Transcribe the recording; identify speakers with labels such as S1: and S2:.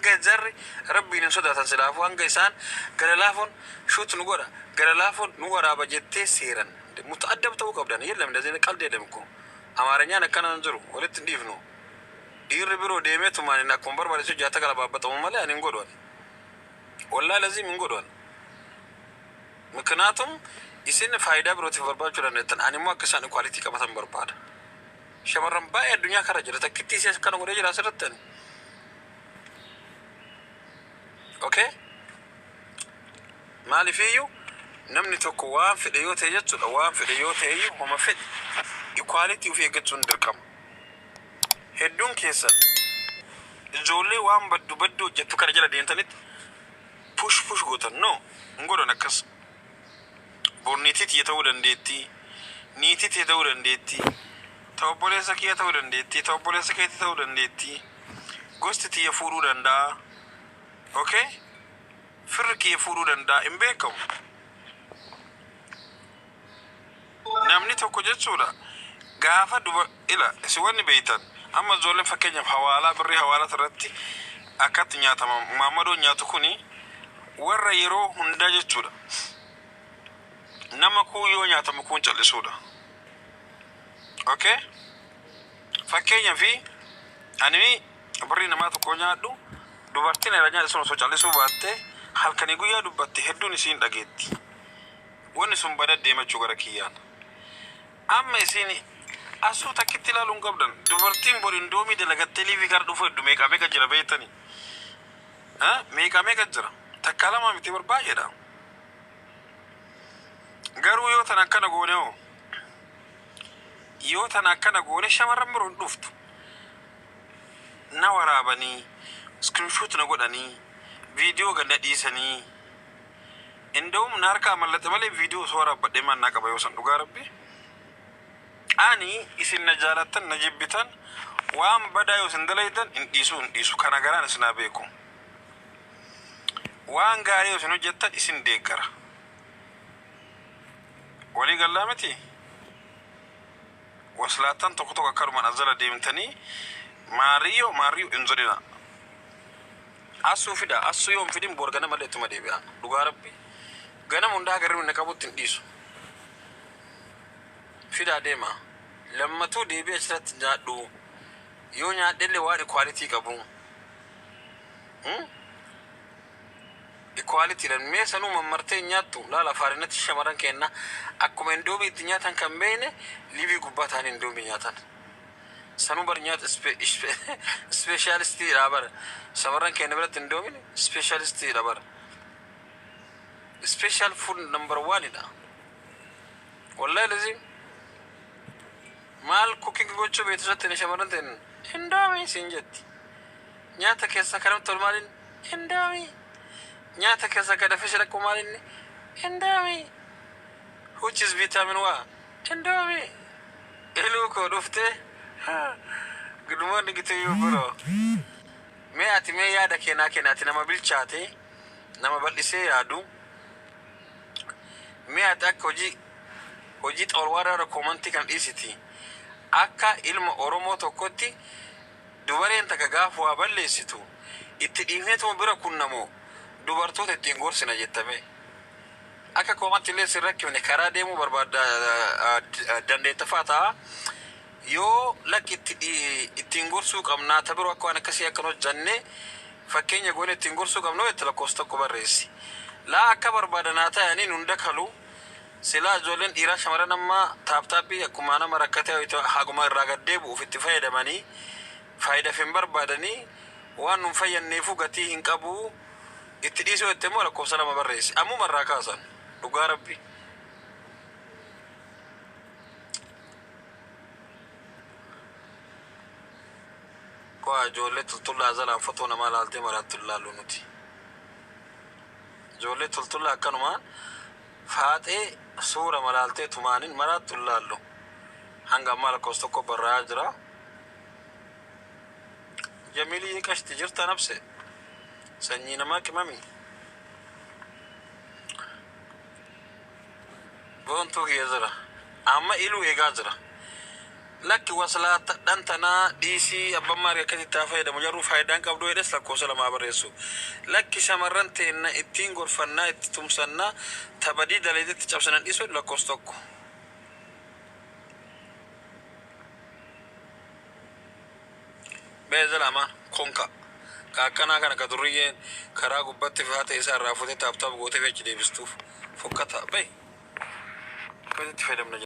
S1: Hanga jarri Rabbiin hin sodaatan silaafuu hanga isaan gara laafoon shoot nu godha gara laafoon nu waraaba jettee seeran muta'addab ta'uu qabdan. Yellam እንደዚህ ቀልድ የለም እኮ Amaaranyaan akkana hin jiru walitti hin dhiifnu. Dhiirri biroo deemee tumaan inni akkuma barbaade si hojjata galabaabbatamu malee ani hin godhu ani. Wallahi laziim hin godhu ani. Miknaatum isin faayidaa birootiif barbaachuu dandeettan ani immoo akka isaan equality qabatan barbaada. Shamarran baay'ee addunyaa kana jira takkittii ishee akkana godhee jira asirratti ani. Okay? Maalifiyyuu namni tokko waan fedhe yoo ta'e jechuudha, waan fedhe yoo ta'e iyyuu, homa fedhe equality ofii eeggachuun dirqama. Hedduun keessan ijoollee waan baddu baddu hojjettu kana jala deemtanitti push push gootan. No, hin godhan akkas. Bor niitii tiyya ta'uu dandeetti, niitii tiyya ta'uu dandeetti, ta obboleessa kiyya ta'uu dandeetti, ta obboleessa keetii ta'uu dandeetti, gosti tiyya fuudhuu danda'a, okay, firri kiyya fuudhuu danda'a, hin beekamu. Namni tokko jechuudha gaafa duba ila isin wanni beeytan amma ijoolleen fakkeenyaaf hawaalaa birrii hawaalaa irratti akkatti nyaatama maammadoon nyaatu kuni warra yeroo hundaa jechuudha nama kuun yoo nyaatamu kuun callisuudha. Okay, fakkeenyaaf ani birrii namaa tokko nyaadhu, dubartiin irra nyaadhe sun osoo callisuu baatte halkanii guyyaa dubbatti, hedduun isiin dhageetti. Wanni sun bada deemachuu gara kiyyaan. Amma isin asuu takkitti ilaaluu hin qabdan. Dubartiin bor indoomii dalagattee live kana dhufu hedduu meeqa meeqa jira beektanii? Meeqa meeqa jira? Takka lama miti bar, baay'eedha. Garuu yoo tan akkana goone hoo? Yoo tan akkana goone shamarran biroo hin dhuftu. Na waraabanii, screenshot na godhanii, viidiyoo gad na dhiisanii. Inda'um na harkaa mallaxe malee viidiyoo osoo waraabbadhee maal naa qaba yoo san, dhugaa Rabbi. Ani isin na jaalattan na jibbitan, waan badaa yoo isin dalaydan hin dhiisu, hin dhiisu, kana garaan isin haa beeku. Waan gaarii yoo isin hojjettan isin deeggara. Walii gallaa miti? Waslaattan tokko tokko akkanumaan as jala deemtanii maariyyoo maariyyoo hin jedhina. Assuu fida, assuu yoo hin fidin boor ganamallee ittuma deebi'a. Dhugaa Rabbi. Ganama hundaa haga hirribni na qabutti hin dhiisu. Fidaa deema. Lammatuu deebi'ee achirratti nyaadhu. Yoo nyaadhellee waan equality qabu. Equalityidhaan mee sanuu mammartee hin nyaattu. Laala faarinatti shamarran keenna akkuma indoomii itti nyaatan kan beekne live gubbaa ta'anii indoomii nyaatan. Sanuu bar nyaata specialistiidha bara. Shamarran keenya biratti indoomiin specialistiidha bara. Special food number one dha. Wallahi lazim. Maal cooking gochuu beektu irratti shamarran ta'in indoomii siin jetti. Nyaata keessa kanatti tolu maaliin? Indoomii. Nyaata keessa ka dafee si dhaqqu maaliin? Indoomii. Which is vitamin wa? Indoomii. Iluu koo dhufte. Good morning to you, bro. Mee ati mee yaada keenaa kenna, ati nama bilchaate, nama bal'isee yaadu. Mee ati akka hojii xawalwaarraa comment kan dhiisiti. Akka ilma Oromoo tokkotti dubareen takka gaafa waa balleessitu itti dhiifneetuma bira kunnamoo dubartoota ittiin gorsina jettame? Akka comment illee sin rakkifne karaa deemuu barbaadda dandeettafaa ta'a. Yoo lakki itti ittiin gorsuu qabnaa, ta biroo akka waan akkasii akkan hojjanne fakkeenya goone ittiin gorsuu qabna jette, lakkoofsa 1 barreessi. Laa akka barbaadanaa ta'aniin hunda kalu silaa ijoolleen dhiiraa shamarran amma tap tapii akkuma nama rakkatee haguma irraa gad deebi'uuf itti fayyadamanii faayidaaf hin barbaadanii waan nun fayyanneefuu gatii hin qabu itti dhiisuu jette immoo lakkoofsa 2 barreessi. Ammuma irraa kaasan, dhugaa Rabbi. Qo'a ijoollee tultullaa jalaan fotoo namaa laaltee maraattu hin laallu nuti. Ijoollee tultullaa akkanumaan faaxee suura malaaltee tumaanin maraattu hin laallu. Hanga ammaa lakkoofsa 1 barraa'aa jira. Jamiilii qashti jirta nabse. Sanyii namaa qimami. Boontuu kiyya jira. Amma iluu eegaa jira. Lakki waslaatadhan tanaa dhiisii, abban maarii akkasitti haa fayyadamu, jarruu faayidaan qabdu jedhes lakkoofsa 2 barreessu. Lakki shamarran teenna ittiin gorfannaa, itti tumsannaa, ta badii daleetetti cabsinan dhiisu jedhu lakkoofsa 1. Beezela amaan konka ka akkanaa kana ka durriyyeen karaa gubbatti faata isaa irraa fuutee tap tap gootee fi achi deebistuuf fokkata bahi. Akkasitti fayyadamna.